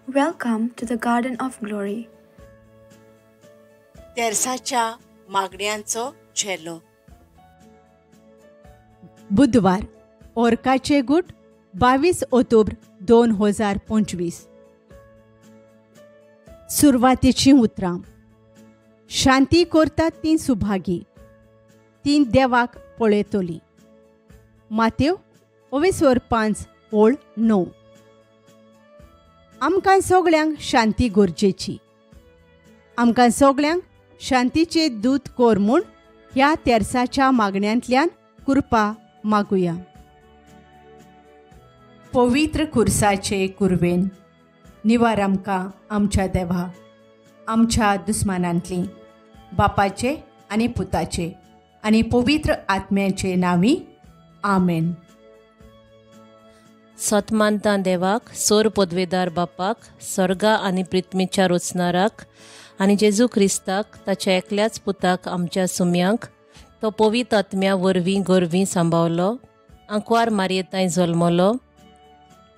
Welcome to the Garden of Glory. तेर्साच्या मागण्यांचो झेलो. बुधवार ओरकाचे गुट 22 ऑक्टोबर 2025. सुरवातेचीं उतरां. शांती करतात तीं सुभागी, तीं देवाक पळयतलीं. मातेव 5:9. आमकां सगळ्यांक शांती गरजेची. आमकां सगळ्यांक शांतीचे दूत कोर म्हूण ह्या तेर्साच्या मागण्यांतल्यान कृपा मागुया. पवित्र कुर्साचे कुरवेन निवार आमकां आमच्या देवा, आमच्या दुस्मानांतली, बापाचे आनी पुताचे आनी पवित्र आत्म्याचे नांवी, आमेन. सतमानता देवाक, सोर पदवेदार बापाक, स्वर्गा आनी पृथ्वीच्या रचणाराक आनी जेजू क्रिस्ताक ताच्या एकल्याच पुताक आमच्या सुम्यांक तो पवित्र आत्म्या वरवीं गोरवीं सांबावलो, आंकवार मारयेतांय जल्मलो,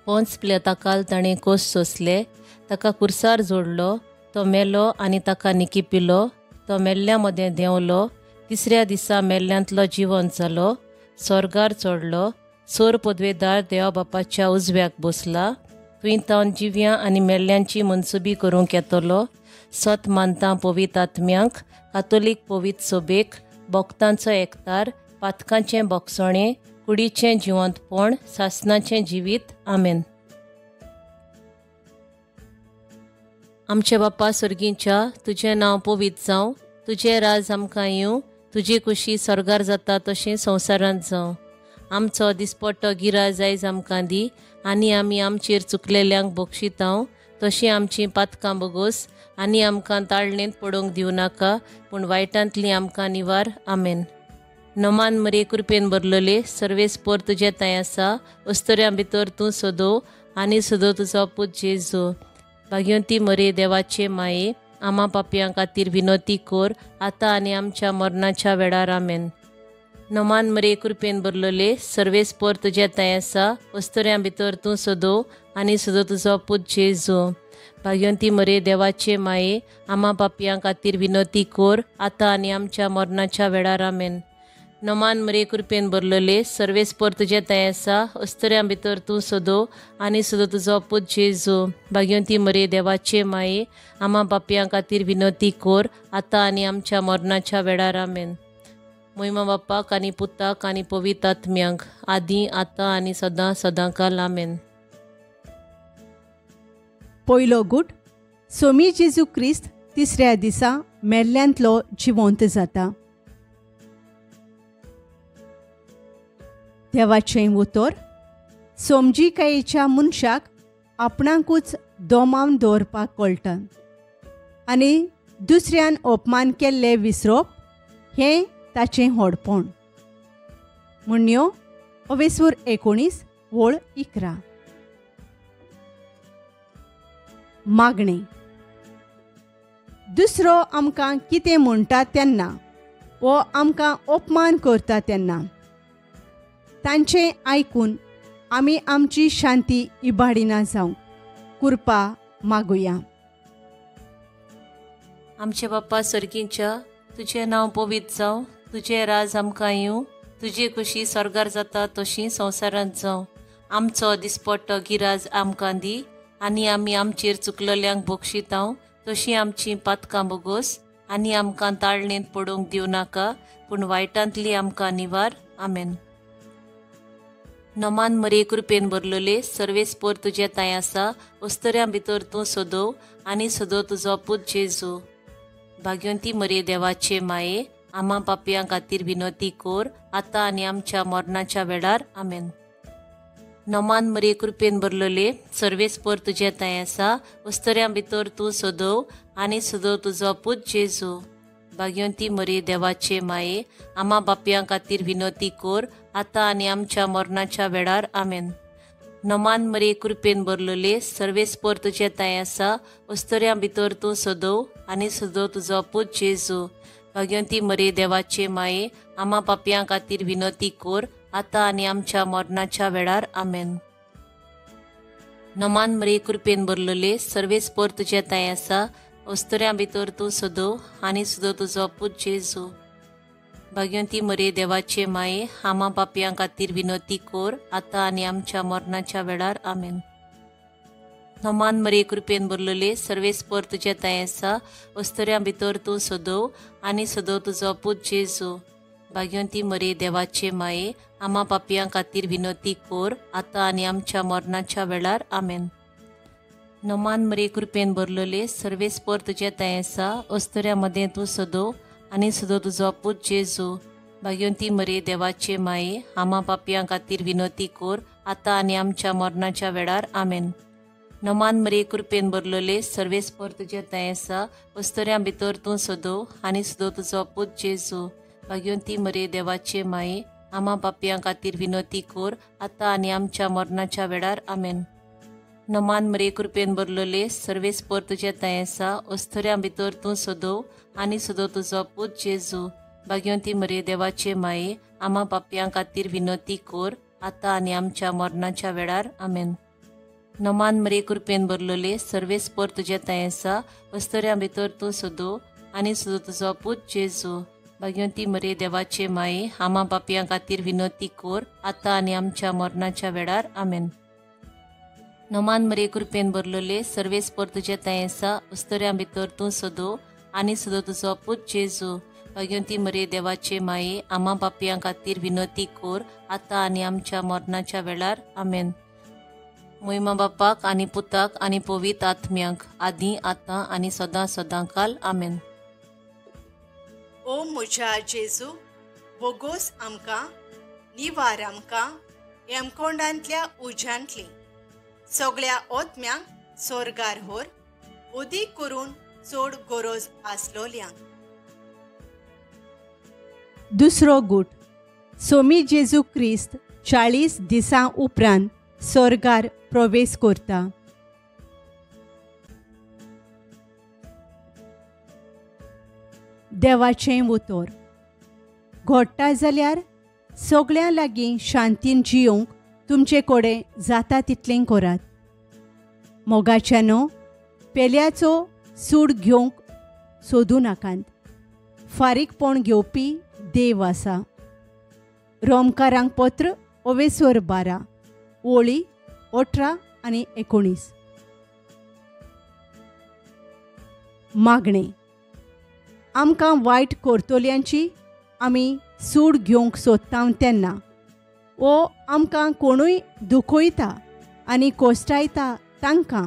पोंच प्लेताकाल ताणें कोस सोंसले, ताका कुर्सार जोडलो, तो मेलो आनी ताका निकिपिलो, तो मेल्ल्या मदें देंवलो, तिसऱ्या दिसा मेल्ल्यांतलो जिवन जालो, स्वर्गार चडलो, सोर पदवेदार देवा बापाच्या उजव्याक बसला, थंय तावन जिव्यां आनी मेल्ल्यांची मनसुबी करूंक येतलो. सत मानता पवित्र आत्म्यांक, कातोलीक पवित्र सोबेक, भक्तांचो एकतार, पातकांचें बोगसणें, कुडीचें जिवंतपण, सासनाचें जिवीत. आमेन. आमचे बापा सर्गींच्या, तुजें नांव पवित्र जावं, तुजें राज आमकां येवं, तुजी कुशी स्वर्गार जाता तशें संवसारांत जावं. आमचो दिसपट्टो गिराज आयज आमकां दी आनी आमी आमचेर चुकलेल्यांक बक्षितांव तशीं आमचीं पातकां बोगोस आनी आमकां ताळणेंत पडोवंक दिवं नाका, पूण वायटांतली आमकां निवार. आमेन. नमान मरे कृपेन भरलेले, सर्वेस्पोर तुजें थंय आसा, अस्तुऱ्यां भितर तूं सदो आनी सदो तुजो पूत जेजू. भाग्यवंती मरे देवाचे माये, आमा पापयां खातीर विनोती कोर, आतां आनी आमच्या मरणाच्या वेळार. आमेन. नमान मरे कृपेन भरलेले, सर्वेस्पोर तुजें थंय आसा, अस्तुऱ्यां भितर तूं सदो आनी सदो तुजो पूत जेजू. भाग्यवंती मरे देवाचे माये, आमा पापयां खातीर विनोती कोर, आतां आनी आमच्या मरणाच्या वेळार. आमेन. नमान मरे कृपेन भरलेले, सर्वेस्पोर तुजें थंय आसा, अस्तुऱ्यां भितर तूं सदो आनी सदो तुजो पूत जेजू. भाग्यवंती मरे देवाचे माये, आमा पापयां खातीर विनोती कोर, आतां आनी आमच्या मरणाच्या वेळार. आमेन. मोहिमा बापाक आनी पुताक आनी पवित्र आत्म्यांक, आदीं आतां आनी सदां सदांकाल. आमेन. पयलो गुट. सोमी जेजू क्रिस्त तिसऱ्या दिसा मेल्ल्यांतलो जिवंत जाता. देवाचें उतर समजिकायेच्या मनशाक आपणाकूच दोमावन दवरपाक कळटा आनी दुसऱ्यान अपमान केल्ले विसरप हें ताचें व्हडपण. म्हणण्यो 19:11. मागणें. दुसरो आमकां कितें म्हणटा तेन्ना वो आमकां अपमान करता तेन्ना तांचें आयकून आमी आमची शांती इबाडिना जावंक कृपा मागुया. आमचे बाप्पा सर्गींच्या, तुजें नांव पवित्र जावं, तुजें राज आमकां येवं, तुजी कुशी स्वर्गार जाता तशी संवसारांत जावं. आमचो दिसपट्टो गिराज आमकां दी आनी आमी आमचेर चुकलेल्यांक बक्षितांव तशीं आमचीं पातकां बोगोस आनी आमकां ताळणेंत पडोवंक दिवं नाका, पूण वायटांतली आमकां निवार. आमेन. नमान मरे कृपेन भरलेले, सर्वेस्पोर तुजें थंय आसा, अस्तुऱ्यां भितर तूं सदो आनी सदो तुजो पूत जेजू. भाग्यवंती मरे देवाचे माये, आमा पापयां खातीर विनोती कोर, आतां आनी आमच्या मरणाच्या वेळार. आमेन. नमान मरे कृपेन भरलेले, सर्वेस्पोर तुजें थंय आसा, अस्तुऱ्यां भितर तूं सदो आनी सदो तुजो पूत जेजू. भाग्यवंती मरे देवाचे माये, आमा बापयां खातीर विनोती कोर, आतां आनी आमच्या मरणाच्या वेळार. आमेन. नमान मरे कृपेन भरलेले, सर्वेस्पोर तुजें थंय आसा, अस्तुऱ्यां भितर तूं सदो आनी सदो तुजो पूत जेजू. भाग्यवंती मरे देवाचे माये, आमा पापयां खातीर विनोती कोर, आतां आनी आमच्या मरणाच्या वेळार. आमेन. नमान मरे कृपेन भरलेले सर्वेस्पर तुज्या तांय आसा, अस्तुऱ्यां भितर तूं सदो आनी सदो तुजो पूत जेजू। भाग्यवंती मरे देवाचे माये, आमा पापयां खातीर विनवती कोर, आतां आनी आमच्या मरणाच्या वेळार। आमेन। नमान मरे कृपेन भरलेले सर्वेस्पर तुज्या तांय आसा, अस्तुऱ्यां भितर तूं सदो आनी सदो तुजो पूत जेजू। भाग्यवंती मरे देवाचे माये, आमा पापयां खातीर विनवती कोर, आतां आनी आमच्या मरणाच्या वेळार। आमेन। नमान मरे कृपेन भरलेले सर्वेस्पर तुज्या तांय आसा, अस्तुऱ्यां मदें तूं सदो आनी सदो तुजो पूत जेजू। भाग्यवंती मरे देवाचे माये, आमा पापयां खातीर विनवती कोर, आतां आनी आमच्या मरणाच्या वेळार। आमेन। नमान मरे कृपेन भरलेले सर्वेस्पर तुज्या तांय आसा, अस्तुऱ्यां भितर तूं सदो आनी सदो तुजो पूत जेजू। भाग्यवंती मरे देवाचे माये, आमा पापयां खातीर विनवती कोर, आतां आनी आमच्या मरणाच्या वेळार। आमेन। नमान मरे कृपेन भरलेले सर्वेस्पर तुज्या तांय आसा, अस्तुऱ्यां भितर तूं सदो आनी सदो तुजो पूत जेजू। भाग्यवंती मरे देवाचे माये, आमा पापयां खातीर विनवती कोर, आतां आनी आमच्या मरणाच्या वेळार। आमेन। नमान मरे कृपेन भरलेले सर्वेस्पर तुज्या तांय आसा, अस्तुऱ्यां भितर तूं सदो आनी सदो तुजो पूत जेजू। भाग्यवंती मरे देवाचे माये, आमा पापयां खातीर विनवती कोर, आतां आनी आमच्या मरणाच्या वेळार। आमेन। नमान मरे कृपेन भरलेले सर्वेस्पर तुज्या तांय आसा, अस्तुऱ्यां भितर तूं सदो आनी सदो तुजो पूत जेजू। भाग्यवंती मरे देवाचे माये, आमा पापयां खातीर विनवती कोर, आतां आनी आमच्या मरणाच्या वेळार। आमेन। मोहिमा बापाक आनी पुताक आनी पवित्र आत्म्यांक, आदी आतां आनी सदां सदां काल। आमेन। ओ म्हज्या जेजू, बोगोस आमकां, निवार आमकां यमकोंडांतल्या उज्यांतली, सगळ्या ओतम्यांक सोर्गार होर, उदीक करून चड गरज आसलोल्यांक। दुसरो गूट। सोमी जेजू क्रिस्त 40 दिसां उपरांत सोर्गार प्रवेश करता। देवाचें उतर घडटा जाल्यार सगळ्यां लागीं शांतीन जियोंक तुमचे कडेन जाता तितलें करात। मोगाच्यानो पेल्याचो सूड घेवंक सोदूं नाकात, फारीकपण घेवपी देव आसा। रोमकारांक पत्र ओवेसर 12 ओळी 18 आनी 19। मागणें। आमकां वायट करतल्यांची आमी सूड घेवंक सोदता तेन्ना वो आमकां कोणूय दुखयता आनी कोश्टायता तांकां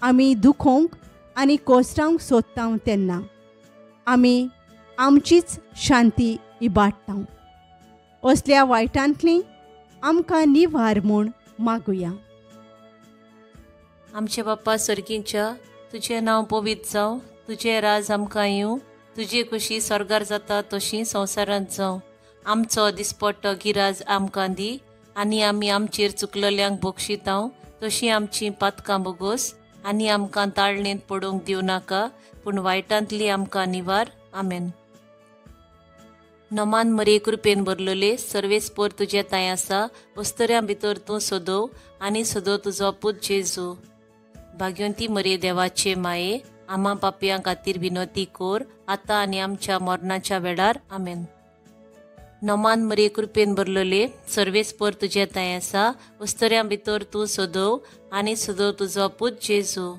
आमी दुखोवंक आनी कोश्टावंक सोदता तेन्ना आमी आमचीच शांती इबाडटा। असल्या वायटांतली आमकां निवार म्हूण मागुया। आमचे बाप्पा सर्गींच्या, तुजें नांव पवित्र जावं, तुजें राज आमकां येवं, तुजी खुशी स्वर्गार जाता तशी संवसारांत जावं। आमचो दिसपट्टो गिराज आमकां दी, आनी आमी आमचेर चुकलेल्यांक बक्षितांव तशी आमची पातकां बोगोस, आनी आमकां ताळणेंत पडूंक दिवं नाका, पूण वायटांतली आमकां निवार। आमेन। नमान मरे कृपेन भरलेले सर्वेस्पर तुज्या तांय आसा, अस्तुऱ्यां भितर तूं सदो आनी सदो तुजो पूत जेजू। भाग्यवंती मरे देवाचे माये, आमा पापयां खातीर विनवती कोर, आतां आनी आमच्या मरणाच्या वेळार। आमेन। नमान मरे कृपेन भरलेले सर्वेस्पर तुज्या तांय आसा, अस्तुऱ्यां भितर तूं सदो आनी सदो तुजो पूत जेजू।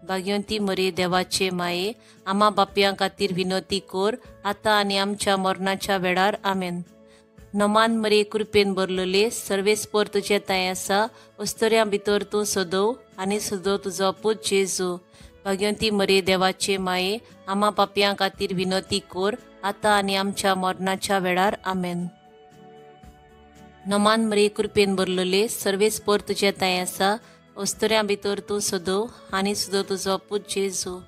भाग्यवंती मरे देवाचे माये, आमा बापयां खातीर विनवती कोर, आतां आनी आमच्या मरणाच्या वेळार। आमेन। नमान मरे कृपेन भरलेले सर्वेस्पर तुज्या तांय आसा, अस्तुऱ्यां भितर तूं सदो आनी सदो तुजो पूत जेजू। भाग्यवंती मरे देवाचे माये, आमा पापयां खातीर विनवती कोर, आतां आनी आमच्या मरणाच्या वेळार। आमेन। नमान मरे कृपेन भरलेले सर्वेस्पर तुज्या तांय आसा, अस्तुऱ्यां भितर तूं सदो आनी सदो तुजो पूत जेजू।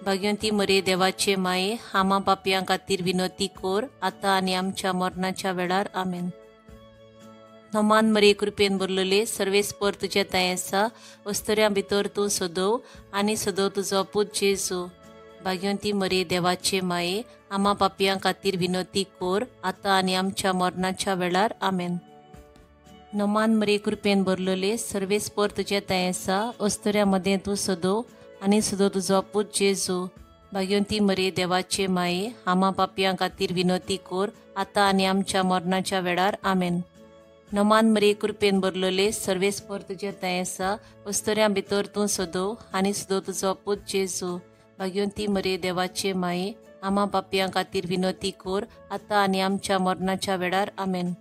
भाग्यवंती मरे देवाचे माये, आमा पापयां खातीर विनवती कोर, आतां आनी आमच्या मरणाच्या वेळार। आमेन। नमान मरे कृपेन भरलेले सर्वेस्पर तुज्या तांय आसा, अस्तुऱ्यां भितर तूं सदो आनी सदो तुजो पूत जेजू। भाग्यवंती मरे देवाचे माये, आमा पापयां खातीर विनवती कोर, आतां आनी आमच्या मरणाच्या वेळार। आमेन। नमान मरे कृपेन भरलोले सर्वेस्पर तुजे तांय आसा अस्तुऱ्या मदें तूं सदो आनी सदो तुजो पूत जेजू. भाग्यवंती मरे देवाचे माये आमा पापयां खातीर विनोती कोर आतां आनी आमच्या मरणाच्या वेळार. आमेन. नमान मरे कृपेन भरलोले सर्वेस्पर तुजे तांय आसा अस्तुऱ्यां भितर तूं सदो आनी सदो तुजो पूत जेजू. भाग्यवंती मरे देवाचे माये आमा पापयां खातीर विनोती कोर आतां आनी आमच्या मरणाच्या वेळार. आमेन.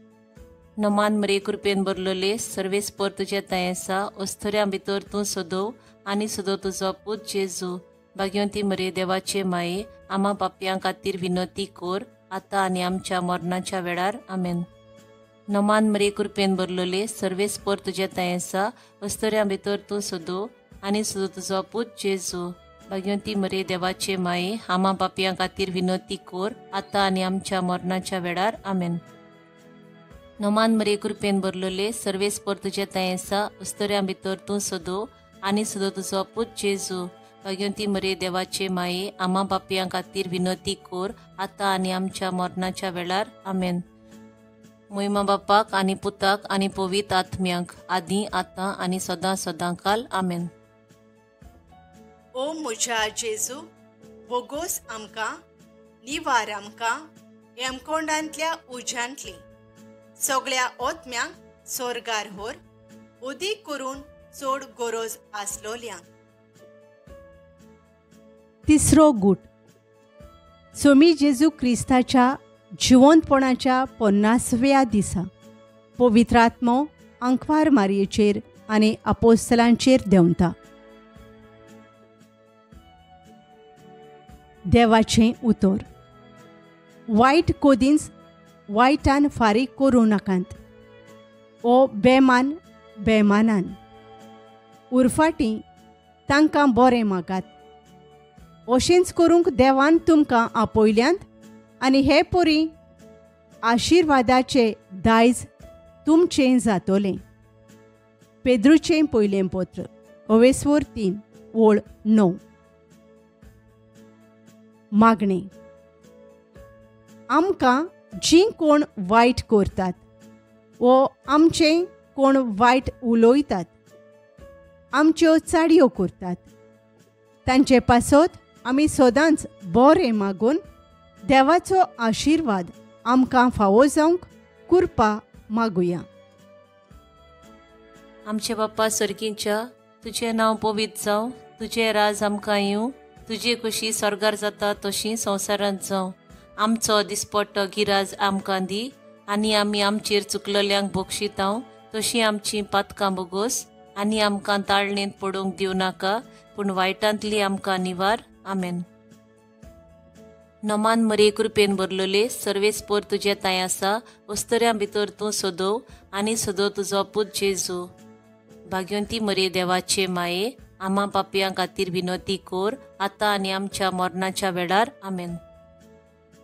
नमान मरे कृपेन भरलोले सर्वेस्पर तुजे तांय आसा अस्तुऱ्यां भितर तूं सदो आनी सदो तुजो पूत जेजू. भाग्यवंती मरे देवाचे माये आमा पापयां खातीर विनोती कोर आतां आनी आमच्या मरणाच्या वेळार. आमेन. नमान मरे कृपेन भरलोले सर्वेस्पर तुजे तांय आसा अस्तुऱ्यां भितर तूं सदो आनी सदो तुजो पूत जेजू. भाग्यवंती मरे देवाचे माये आमा पापयां खातीर विनोती कोर आतां आनी आमच्या मरणाच्या वेळार. आमेन. नमान मरे कृपेन भरलोले सर्वेस्पर तुजे तांय आसा अस्तुऱ्यां भितर तूं सदो आनी सदो तुजो पूत जेजू. भाग्यवंती मरे देवाचे माये आमा पापयां खातीर विनोती कोर आतां आनी आमच्या मरणाच्या वेळार. आमेन. मोहिमा बापाक आनी पुताक आनी पवित्र आत्म्यांक आदी आतां आनी सदां सदां काल. आमेन. ओ म्हज्या जेजू बोगोस आमकां निवार आमकां हेमकोंडांतल्या उज्यांतली सगळ्या ओतम्यांक सोर्गार होर उदीक करून चड गरज आसलोल्यांक. तिसरो गूट सोमी जेजू क्रिस्ताच्या जिवंतपणाच्या 50व्या दिसा पवित्र आत्मो आंकवार मारयेचेर आनी आपोस्तलांचेर देंवता. देवाचें उतर. वायट कोदींच वायटान फारीक करूं नाकात ओ बेमान बेमानान, उरफाटी तांकां बरें मागात. अशेंच करूंक देवान तुमकां आपयल्यांत आनी हे परी आशिर्वादाचे दायज तुमचें जातलें. पेद्रूचें पयलें पत्र अवेस्वर 3:9. मागणें. आमकां जीं कोण वायट करतात वो आमचें कोण वायट उलयतात, आमच्यो चाडयो करतात, तांचे पासत आमी सदांच बरें मागून देवाचो आशिर्वाद आमकां फावो जावंक कृपा मागुया. आमचे बाप्पा सर्गींच्या तुजें नांव पवित्र जावं, तुजें राज आमकां येवं, तुजी खुशी स्वर्गार जाता तशी संवसारांत जावं. आमचो दिसपट्टो गिराज आमकां दी आनी आमी आमचेर चुकलेल्यांक बक्षितांव तशी आमची पातकां बोगोस आनी आमकां ताळणेंत पडूंक दिवं नाका पूण वायटांतली आमकां निवार. आमेन. नमान मरे कृपेन भरलोले सर्वेस्पर तुजे तांय आसा अस्तुऱ्यां भितर तूं सदो आनी सदो तुजो पूत जेजू. भाग्यवंती मरे देवाचे माये आमा पापयां खातीर विनोती कोर आतां आनी आमच्या मरणाच्या वेळार. आमेन.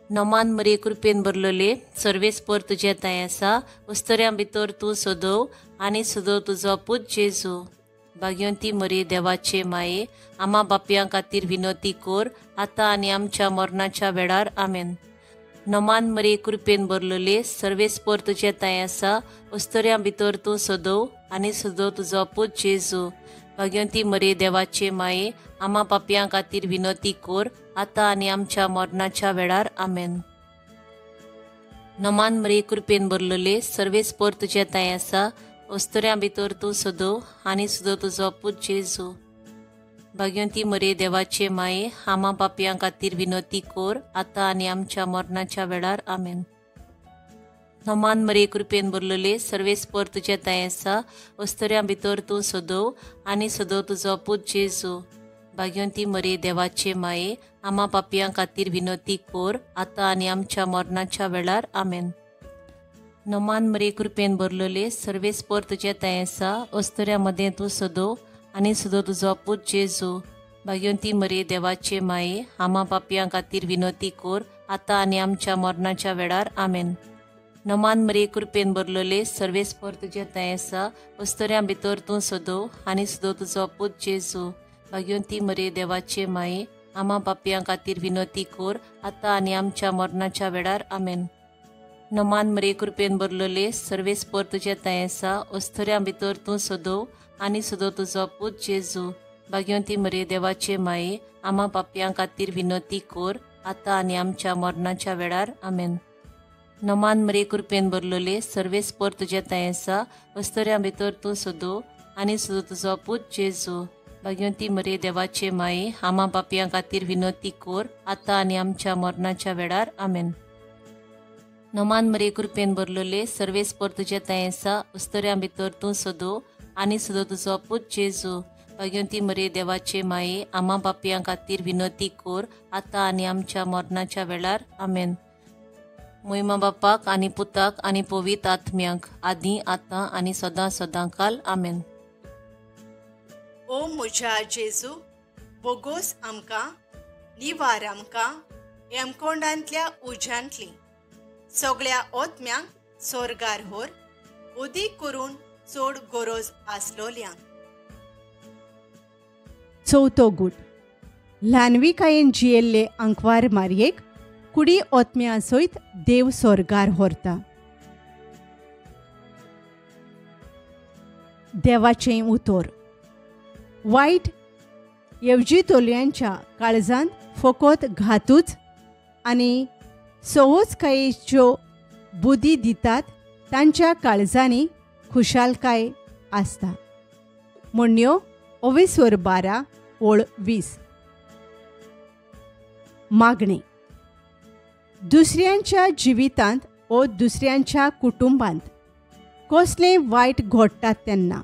नमान मरे कृपेन भरलोले सर्वेस्पर तुजे तांय आसा अस्तुऱ्यां भितर तूं सदो आनी सदो तुजो पूत जेजू. भाग्यवंती मरे देवाचे माये आमा बापयां खातीर विनोती कोर आतां आनी आमच्या मरणाच्या वेळार. आमेन. नमान मरे कृपेन भरलोले सर्वेस्पर तुजे तांय आसा अस्तुऱ्यां भितर तूं सदो आनी सदो तुजो पूत जेजू. भाग्यवंती मरे देवाचे माये आमा पापयां खातीर विनोती कोर आतां आनी आमच्या मरणाच्या वेळार. आमेन. नमान मरे कृपेन भरलोले सर्वेस्पर तुजे तांय आसा अस्तुऱ्यां भितर तूं सदो आनी सदो तुजो पूत जेजू. भाग्यवंती मरे देवाचे माये आमा पापयां खातीर विनोती कोर आतां आनी आमच्या मरणाच्या वेळार. आमेन. नमान मरे कृपेन भरलोले सर्वेस्पर तुजे तांय आसा अस्तुऱ्यां भितर तूं सदो आनी सदो तुजो पूत जेजू. भाग्यवंती मरे देवाचे माये आमा पापयां खातीर विनोती कोर आतां आनी आमच्या मरणाच्या वेळार. आमेन. नमान मरे कृपेन भरलोले सर्वेस्पर तुजे तांय आसा अस्तुऱ्यां मदें तूं सदो आनी सदो तुजो पूत जेजू. भाग्यवंती मरे देवाचे माये आमा पापयां खातीर विनोती कोर आतां आनी आमच्या मरणाच्या वेळार. आमेन. नमान मरे कृपेन भरलोले सर्वेस्पर तुजे तांय आसा अस्तुऱ्यां भितर तूं सदो आनी सदो तुजो पूत जेजू. भाग्यवंती मरे देवाचे माये आमा पापयां खातीर विनोती कोर आतां आनी आमच्या मरणाच्या वेळार. आमेन. नमान मरे कृपेन भरलोले सर्वेस्पर तुजे तांय आसा अस्तुऱ्यां भितर तूं सदो आनी सदो तुजो पूत जेजू. भाग्यवंती मरे देवाचे माये आमा पापयां खातीर विनोती कोर आतां आनी आमच्या मरणाच्या वेळार. आमेन. नमान मरे कृपेन भरलोले सर्वेस्पर तुजे तांय आसा अस्तुऱ्यां भितर तूं सदो आनी सदो तुजो पूत जेजू. भाग्यवंती मरे देवाचे माये आमा पापयां खातीर विनोती कोर आतां आनी आमच्या मरणाच्या वेळार. आमेन. नमान मरे कृपेन भरलोले सर्वेस्पर तुजे तांय आसा अस्तुऱ्यां भितर तूं सदो आनी सदो तुजो पूत जेजू. भाग्यवंती मरे देवाचे माये आमा पापयां खातीर विनोती कोर आतां आनी आमच्या मरणाच्या वेळार. आमेन. मोहिमा बापाक आनी पुताक आनी पवित्र आत्म्याक आदी आतां आनी सदां सदां काल. आमेन. ओ म्हज्या जेजू, बोगोस आमकां, निवार आमकां हेमकोंडांतल्या उज्यांतली सगळ्या ओतम्यांक सोर्गार होर उदीक करून चड गरज आसलोल्यांक. चवथो गूट ल्हानविकायेन जियेल्ले आंकवार मारयेक कुडी ओतम्या सयत देव सोर्गार व्हरता. देवाचें उतर वायट येवजितोल्यांच्या काळजांत फकत घातूच आनी सहजकायेच्यो बुद्धी दितात तांच्या काळजांनी खुशालकाय आसता. म्हणण्यो ओवेस्वर 12:20. मागणें दुसऱ्यांच्या जिवितांत ओ दुसऱ्यांच्या कुटुंबांत कसलें वायट घडटात तेन्ना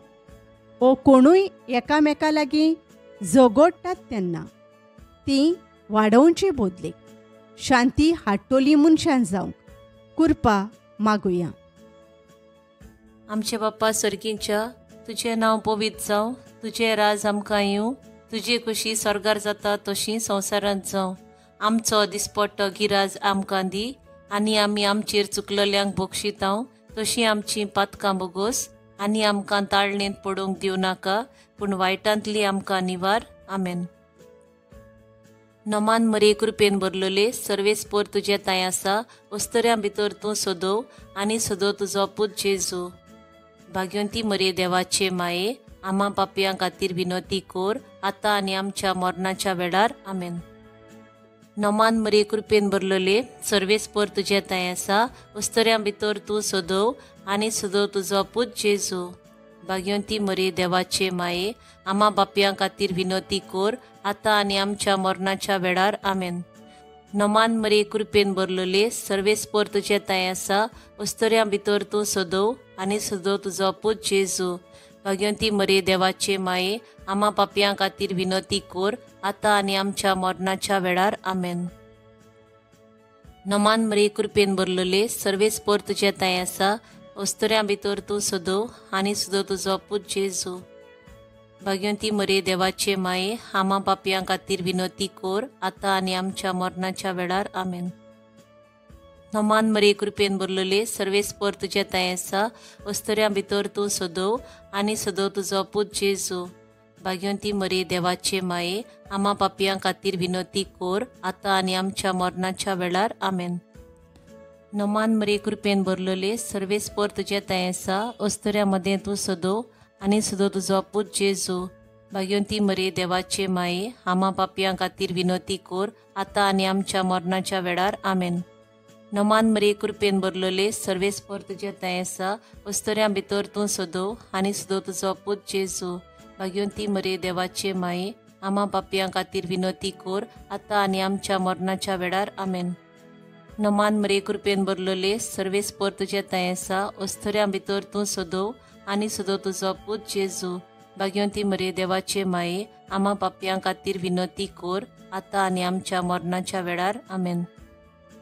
ओ कोणूय एकामेका लागीं झगडटात तेन्ना तीं वाडोवचे बदले शांती हाडटली मनशान जावंक कृपा मागुया. आमचे बाप्पा सर्गींच्या, तुजें नांव पवित्र जावं, तुजें राज आमकां येवं, तुजी खुशी स्वर्गार जाता तशी संवसारांत जावं. आमचो दिसपट्टो गिराज आमकां दी आनी आमी आमचेर चुकलल्यांक बक्षितांव तशी आमची पातकां बोगोस आनी आमकां ताळणेंत पडूंक दिवं नाका, पूण वायटांतली आमकां निवार. आमेन. नमान मरे कृपेन भरलोले सर्वेस्पर तुजें तांय आसा अस्तुऱ्यां भितर तूं सदो आनी सदो तुजो पूत जेजू. भाग्यवंती मरे देवाचे माये आमा पापयां खातीर विनोती कोर आतां आनी आमच्या मरणाच्या वेळार. आमेन. नमान मरे कृपेन भरलोले सर्वेस्पर तुजें तांय आसा अस्तुऱ्यां भितर तूं सदो आनी सदो तुजो पूत जेजू. भाग्यवंती मरे देवाचे माये आमा बापयां खातीर विनोती कोर आतां आनी आमच्या मरणाच्या वेळार. आमेन. नमान मरे कृपेन भरलोले सर्वेस्पर तुजें तांय आसा अस्तुऱ्यां भितर तूं सदो आनी सदो तुजो पूत जेजू. भाग्यवंती मरे देवाचे माये आमा पापयां खातीर विनोती कोर आतां आनी आमच्या मरणाच्या वेळार. आमेन. नमान मरे कृपेन भरलोले सर्वेस्पर तुजें तांय आसा अस्तुऱ्यां भितर तूं सदो आनी सदो तुजो पूत जेजू. भाग्यवंती मरे देवाचे माये आमा पापयां खातीर विनोती कोर आतां आनी आमच्या मरणाच्या वेळार. आमेन. नमान मरे कृपेन भरलोले सर्वेस्पर तुजें तांय आसा अस्तुऱ्यां भितर तूं सदो आनी सदो तुजो पूत जेजू. भाग्यवंती मरे देवाचे माये आमा पापयां खातीर विनोती कोर आतां आनी आमच्या मरणाच्या वेळार. आमेन. नमान मरे कृपेन भरलोले सर्वेस्पर तुजें तांय आसा अस्तुऱ्यां मदें तूं सदो आनी सदो तुजो पूत जेजू. भाग्यवंती मरे देवाचे माये आमा पापयां खातीर विनोती कोर आतां आनी आमच्या मरणाच्या वेळार. आमेन. नमान मरे कृपेन भरलोले सर्वेस्पर तुजें तांय आसा अस्तुऱ्यां भितर तूं सदो आनी सदो तुजो पूत जेजू. भाग्यवंती मरे देवाचे माये आमा पापयां खातीर विनोती कोर आतां आनी आमच्या मरणाच्या वेळार. आमेन. नमान मरे कृपेन भरलोले सर्वेस्पर तुजें तांय आसा अस्तुऱ्यां भितर तूं सदो आनी सदो तुजो पूत जेजू. भाग्यवंती मरे देवाचे माये आमा पापयां खातीर विनोती कोर आतां आनी आमच्या मरणाच्या वेळार. आमेन.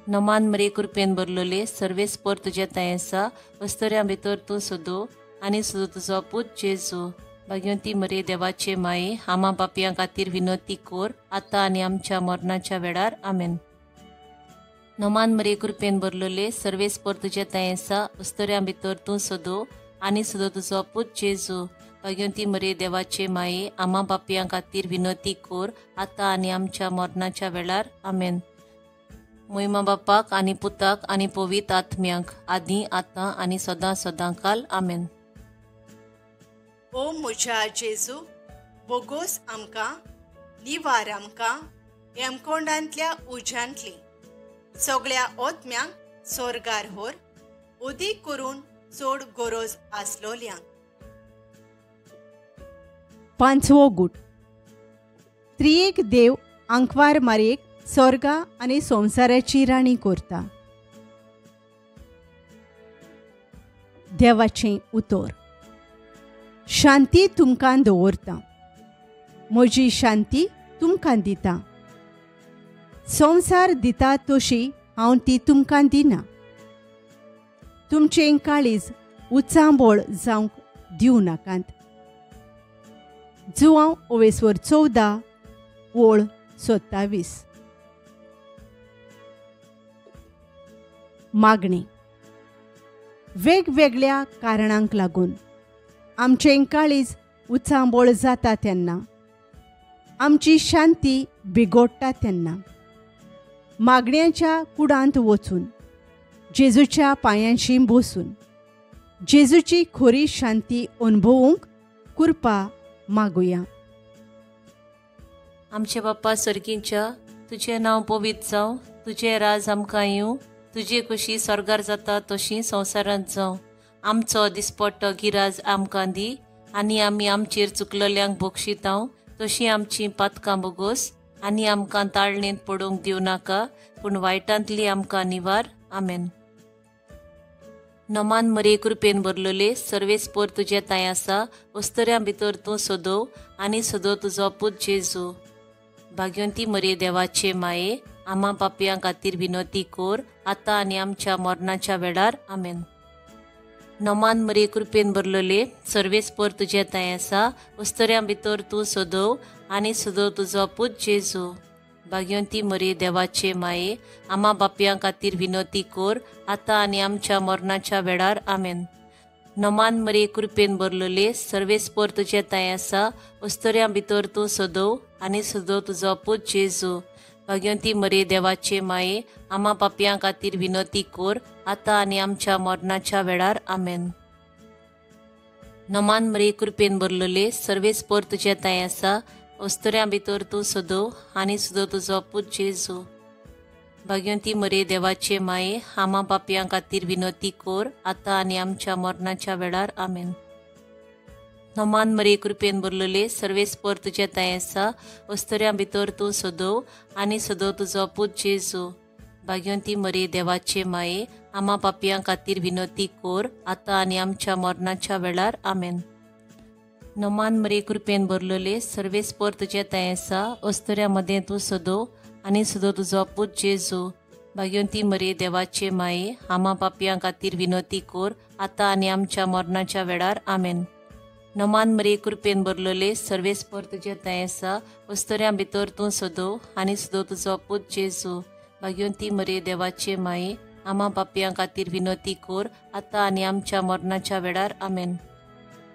नमान मरे कृपेन भरलोले सर्वेस्पर तुजें तांय आसा अस्तुऱ्यां भितर तूं सदो आनी सदो तुजो पूत जेजू. भाग्यवंती मरे देवाचे माये आमा पापयां खातीर विनोती कोर आतां आनी आमच्या मरणाच्या वेळार. आमेन. नमान मरे कृपेन भरलोले सर्वेस्पर तुजें तांय आसा अस्तुऱ्यां भितर तूं सदो आनी सदो तुजो पूत जेजू. भाग्यवंती मरे देवाचे माये आमा पापयां खातीर विनोती कोर आतां आनी आमच्या मरणाच्या वेळार. आमेन. मोहिमा बापाक आनी पुताक आनी पवित्र आत्म्याक, आदी आतां आनी सदां सदां काल. आमेन. ओ म्हज्या जेजू, बोगोस आमकां, निवार आमकां हेमकोंडांतल्या उज्यांतली. सगळ्या ओतम्यांक सोर्गार होर, उदीक करून चड गरज आसलोल्यांक. पांचवो गूट. त्रियेक देव आंकवार मारयेक स्वर्गा आनी संवसाराची राणी करता. देवाचें उतर. शांती तुमकां दवरता, म्हजी शांती तुमकां दिता. संवसार दिता तशी हांव ती तुमकां दिना. तुमचें काळीज उचांबळ जावंक दिवं नाकात. जुवांव ओवेस्वर 14 ओळ 27. मागणी. वेगवेगळ्या कारणांक लागून आमचें काळीज उचांबळ जाता तेन्ना, आमची शांती बिगोडटा तेन्ना, मागण्यांच्या कुडांत वचून जेजूच्या पांयांशी बसून जेजूची खरी शांती अनुभवूंक कृपा मागुया. आमचे बाप्पा सर्गींच्या, तुजें नांव पवित्र जावं, तुजें राज आमकां येवं, तुजी खुशी स्वर्गार जाता तशी संवसारांत जावं. आमचो दिसपट्टो गिराज आमकां दी, आनी आमी आमचेर चुकलल्यांक बक्षितांव तशी आमची पातकां बोगोस, आनी आमकां ताळणेंत पडूंक दिवं नाका, पूण वायटांतली आमकां निवार. आमेन. नमान मरे कृपेन भरलेले, सर्वेस्पोर तुजे तांय आसा, अस्तऱ्यां भितर तूं सोदो आनी सोदो तुजो पूत जेजू. भाग्यवंती मरे देवाचे माये, आमा पापयां खातीर विनोती कोर, आतां आनी आमच्या मरणाच्या वेळार. आमेन. नमान मरे कृपेन भरलेले, सर्वेस्पोर तुजे तांय आसा, अस्तऱ्यां भितर तूं सोदो आनी सोदो तुजो पूत जेजू. भाग्यवंती मरे देवाचे माये, आमा बापयां खातीर विनोती कोर, आतां आनी आमच्या मरणाच्या वेळार. आमेन. नमान मरे कृपेन भरलेले, सर्वेस्पोर तुजे तांय आसा, अस्तऱ्यां भितर तूं सोदो आनी सोदो तुजो पूत जेजू. भाग्यवंती मरे देवाचे माये, आमा पापयां खातीर विनोती कोर, आतां आनी आमच्या मरणाच्या वेळार. आमेन. नमान मरे कृपेन भरलेले, सर्वेस्पोर तुजे तांय आसा, अस्तऱ्यां भितर तूं सोदो आनी सोदो तुजो पूत जेजू. भाग्यवंती मरे देवाचे माये, आमा पापयां खातीर विनोती कोर, आतां आनी आमच्या मरणाच्या वेळार. आमेन. नमान मरे कृपेन भरलेले, सर्वेस्पोर तुजे तांय आसा, अस्तऱ्यां भितर तूं सोदो आनी सोदो तुजो पूत जेजू. भाग्यवंती मरे देवाचे माये, आमा पापयां खातीर विनोती कोर, आतां आनी आमच्या मरणाच्या वेळार. आमेन. नमान मरे कृपेन भरलेले, सर्वेस्पोर तुजे तांय आसा, अस्तऱ्यां मदें तूं सोदो आनी सोदो तुजो पूत जेजू. भाग्यवंती मरे देवाचे माये, आमा पापयां खातीर विनोती कोर, आतां आनी आमच्या मरणाच्या वेळार. आमेन. नमान मरे कृपेन भरलेले, सर्वेस्पोर तुजे तांय आसा, अस्तऱ्यां भितर तूं सोदो आनी सोदो तुजो पूत जेजू. भाग्यवंती मरे देवाचे माये, आमा पापयां खातीर विनोती कोर, आतां आनी आमच्या मरणाच्या वेळार. आमेन.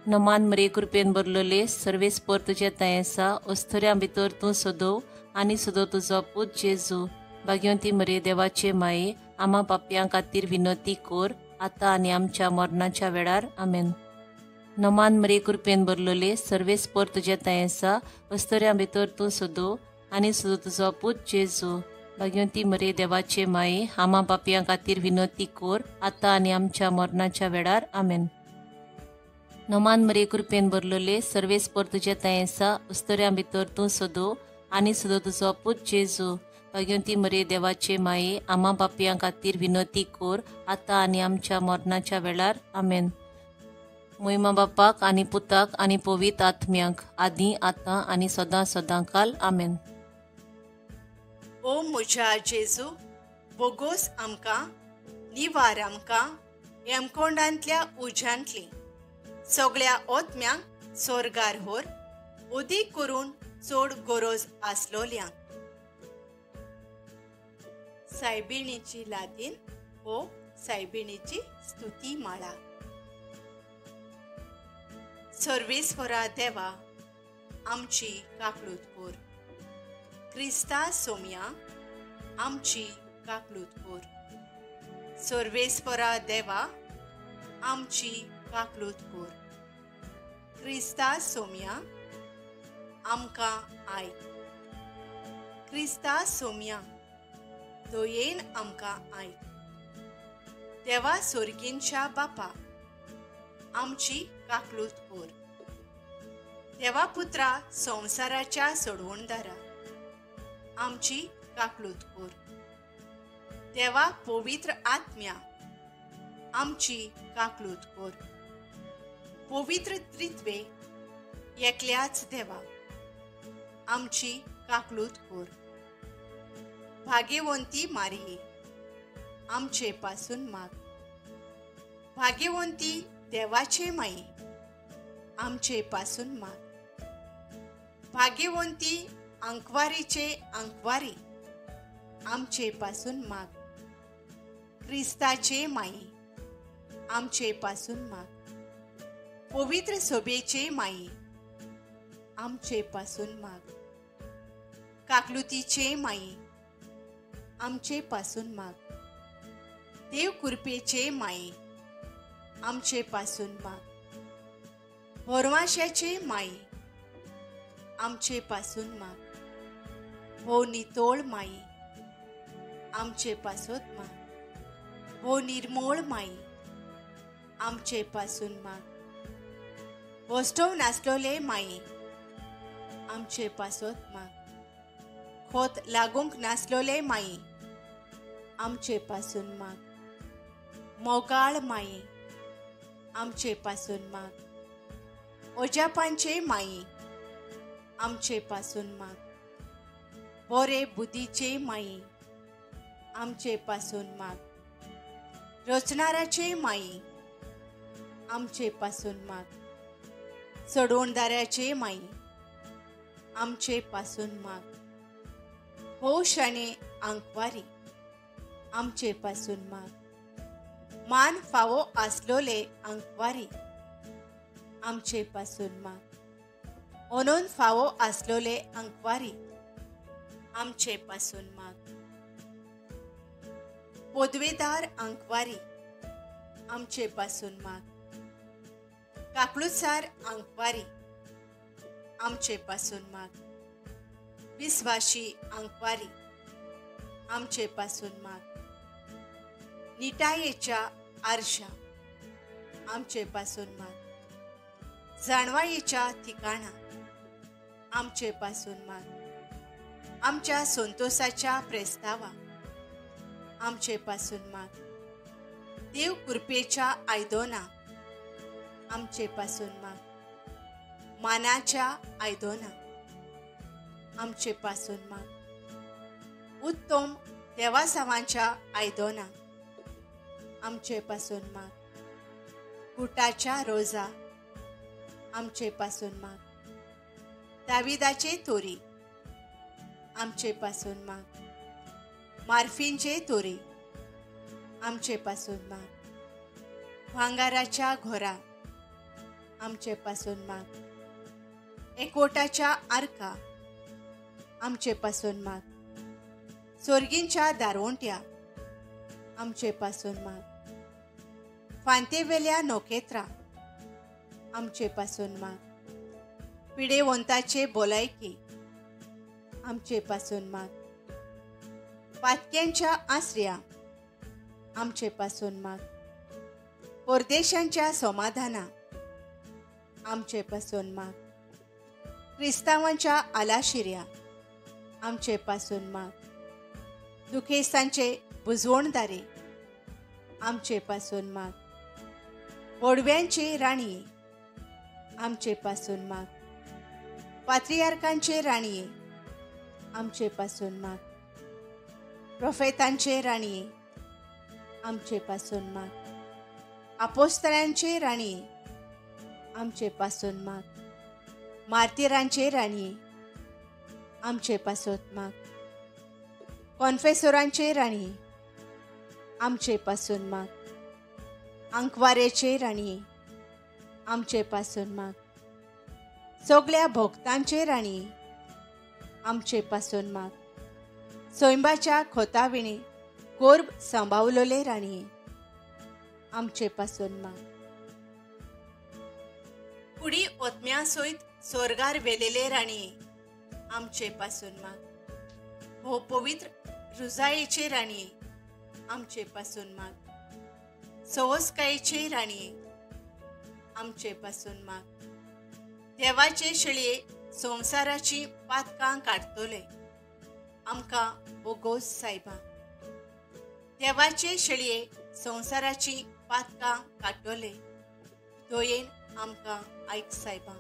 नमान मरे कृपेन भरलेले, सर्वेस्पोर तुजे तांय आसा, अस्तऱ्यां भितर तूं सोदो आनी सोदो तुजो पूत जेजू. भाग्यवंती मरे देवाचे माये, आमा पापयां खातीर विनोती कोर, आतां आनी आमच्या मरणाच्या वेळार. आमेन. नमान मरे कृपेन भरलेले, सर्वेस्पोर तुजे तांय आसा, अस्तऱ्यां भितर तूं सोदो आनी सोदो तुजो पूत जेजू. भाग्यवंती मरे देवाचे माये, आमा पापयां खातीर विनोती कोर, आतां आनी आमच्या मरणाच्या वेळार. आमेन. नमान मरे कृपेन भरलेले, सर्वेस्पोर तुजे तांय आसा, अस्तऱ्यां भितर तूं सोदो आनी सोदो तुजो पूत जेजू. भाग्यवंती मरे देवाचे माये, आमा पापयां खातीर विनोती कोर, आतां आनी आमच्या मरणाच्या वेळार. आमेन. मोहिमा बापाक आनी पुताक आनी पवित्र आत्म्याक, आदी आतां आनी सदां सदां काल. आमेन. ओ म्हज्या जेजू, बोगोस आमकां, निवार आमकां हेमकोंडांतल्या उज्यांतली. सगळ्या ओतम्यांक सोर्गार होर, उदीक करून चड गरज आसलोल्यांक. सायबिणीची लादीन हो सायबिणीची स्तुती माळा. सर्वेस्वरा देवा, आमची काकळूत कोर. क्रिस्ता सोम्या, आमची काकलूत कोर. सर्वेस्परा देवा आमची काकलूत कोर. क्रिस्ता सोम्या आमकां आयक. क्रिस्ता सोम्या दयेन आमकां आयक. देवा सोर्गींच्या बापा आमची काकलूत कोर. देवा पुत्रा संवसाराच्या सोडवणदारा आमची काकलूत कोर. देवा पवित्र आत्म्या आमची काकलूत कोर. पवित्र त्रित्वे एकल्याच देवा आमची काकलूत कोर. भाग्यवंती मारिये आमचे पासून माग. भाग्यवंती देवाचे माई आमचे पासून माग. भाग्यवंती आंकवारीचे आंकवारी आमचे पासून माग. क्रिस्ताचे माई आमचे पासून माग. पवित्र सोबेचे माई आमचे पासून माग. काकलुतीचे माई आमचे पासून माग. देव कृपेचे माई आमचे पासून माग. भोरवाशाचे माई आमचे पासून माग. भोव नितोळ माई आमचे पासून माग. भोव निर्मोळ माई आमचे पासून माग. भोस्टोव नासलोले माई आमचे पासून माग. खोत लागूंक नासलोले माई आमचे पासून माग. मोगाळ माई आमचे पासून माग. ओजापांचे माई आमचे पासून माग. बोरे बुद्धीचे माई आमचे पासून माग. रचणाराचे माई आमचे पासून माग. सोडवणदाराचे माई आमचे पासून माग. हो शाणे आंकवारी आमचे पासून माग. मान फावो आसलोले आंकवारी आमचे पासून माग. ओनून फावो आसलोले आंकवारी आमचे पासून माग. पदवेदार आंकवारी आमचे पासून माग. काकलुसार आंकवारी आमचे पासून माग. विस्वाशी आंकवारी आमचे पासून माग. निटायेच्या आरशा आमचे पासून माग. जाणवायेच्या ठिकाणा आमचे पासून माग. आमच्या संतोषाच्या प्रस्तावा आमचे पासून माग. देव कृपेच्या आयदोना आमचे पासून माग. मानाच्या आयदोना आमचे पासून माग. उत्तम देवासावांच्या आयदोना आमचे पासून माग. गुटाच्या रोजा आमचे पासून माग. दाविदाचे तोरी आमचे पासून माग. मार्फींचे तोरी आमचे पासून माग. भांगाराच्या घोरा आमचे पासून माग. एकवटाच्या आरका आमचे पासून माग. सोर्गींच्या दारवंट्या आमचे पासून माग. फांतेवेल्या नोकेत्रा आमचे पासून माग. पिडेवंताचे बोलायकी आमचे पासून माग. पातक्यांच्या आसऱ्या आमचे पासून माग. परदेशांच्या समाधाना आमचे पासून माग. क्रिस्तावांच्या आलाशिऱ्या आमचे पासून माग. दुखेस्तांचे बुजवणदारे आमचे पासून माग. बोडव्यांचे राणये आमचे पासून माग. पात्रियार्कांचे राणये आमचे पासून माग. प्रोफेतांचे राणये आमचे पासून माग. आपोस्तरांचे राणये आमचे पासून माग. मार्तीरांचे राणये आमचे पासून माग. कॉन्फेसोरांचे राणये आमचे पासून माग. आंकवारेचे राणये आमचे पासून माग. सगळ्या भोक्तांचे राणये आमचे पासून माग. सोयंबाच्या खोताविणे गोर्ब सांबावलोले राणये आमचे पासून माग. कुडी ओतम्या सयत सोर्गार वेलेले राणये आमचे पासून माग. हो पवित्र रुजायेचे राणये आमचे पासून माग. सवसकायेचे राणये आमचे पासून माग. देवाचे शेळये संवसाराची पातकां काडटले आमकां बोगोस सायबा. देवाचे शेळये संवसाराची पातकां काडटले दयेन आमकां आयक सायबा.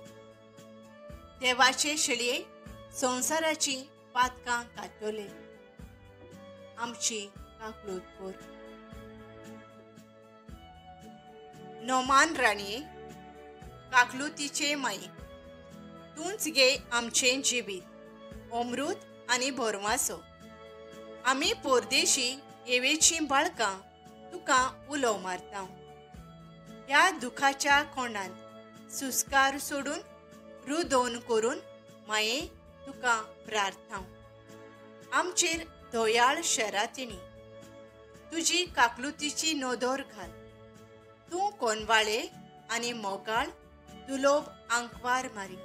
देवाचे शेळये संवसाराची पातकां काडटले आमची काकलूत कर. नोमान राणये काकलुतीचे माई तूंच गे आमचें जिवीत अमृत आनी भरवासो. आमी पोरदेशी येवेचीं बाळकां तुका उलो मारता. ह्या दुखाच्या कोणांत सुस्कार सोडून रुदोन करून माये तुका प्रार्थना. आमचेर दयाळ शरातिणी तुजी काकलुतीची नदर घाल. तूं कोनवाळे आनी मोगाळ दुलोब आंकवार मारी.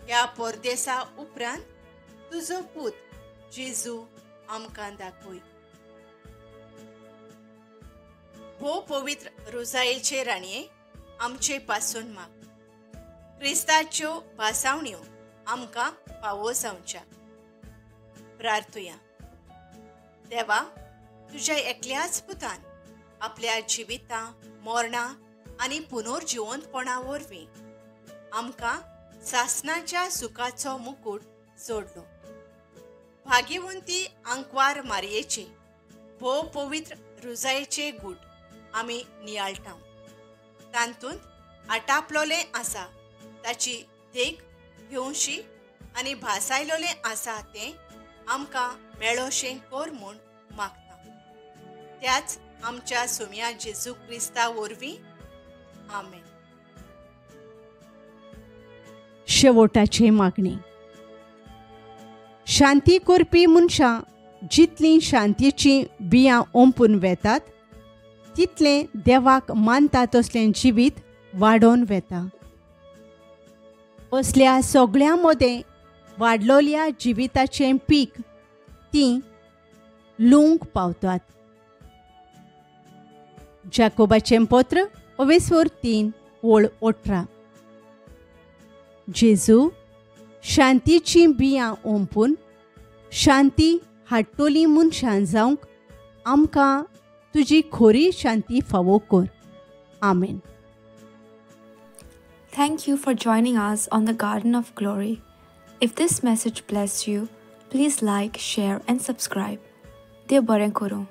ह्या परदेसा उपरांत तुजो पूत जेजू आमकां दाखय. भोव पवित्र रोजायेचे राणये आमचे पासून माग. क्रिस्ताच्यो भासावण्यो आमकां फावो जावच्या. प्रार्थुया. देवा तुज्या एकल्याच पुतान आपल्या जिविता मरणां आनी पुनर्जिवंतपणा वरवीं आमकां सासनाच्या सुखाचो मुकूट जोडलो. भाग्यवंती आंकवार मारयेचे भोव पवित्र रुजायेचे गूट आमी नियाळटा. तातूंत आटापलोलें आसा ताची देख घेवशी आनी भासायलोलें आसा तें आमकां मेळोशें कर म्हूण मागता. त्याच आमच्या सुम्या जेजू क्रिस्ता वरवीं आमेन. शेवटाचे मागणी. शांती करपी मनशां जितलीं शांतीचीं बियां ओंपून वेतात तितलें देवाक मानता तसलें जिवीत वाडोवन वेता. असल्या सगळ्यां मदें वाडलोल्या जिविताचें पीक तीं लुवंक पावतात. जाकोबाचें पत्र अवेसोर 3:18. जेजू शांतीचीं बियां ओंपून शांती हाडटली मनशां जावंक आमकां तुजी खोरी शांती फावो कर. आमेन. Thank you for joining us on the Garden of Glory. If this message blessed you, please like, share and subscribe. देव बरें करूं.